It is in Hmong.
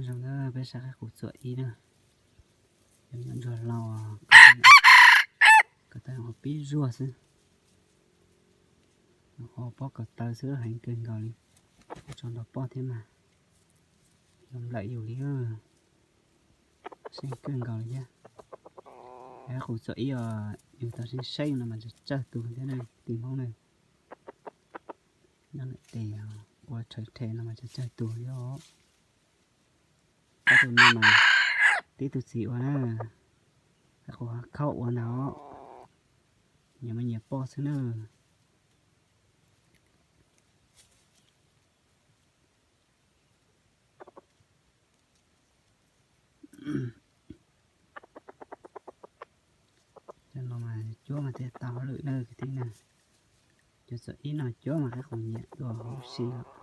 Zoo na, peb saib qaib qus txuam ib na, cov nyuam ntsuag hlau, ko taw ho pib zuag xwb, ho pob ko taw xwb heev kawg nkaus li, tso nrog pob thiab mas, yog nplawm yus li, seej kawg nkaus li thiab. Qaib qus txuam ib os, yus tau seej seej no mas tsawg tsawg tus thiab na, tus Hmoob na, nyob ntawm tes ua rhawv rhe no mas tsawg tsawg tus thiab os. Ob tug no mas tib tug txiv ua na, qaib qus khaub ua ntag os, nyias muaj nyias poj xwb na. Cov no mas cuab mas thiaj tau hauj lwm na kwv tij na. Cov txuam ib no cuab mas qaib qus nyiam dua huv si os.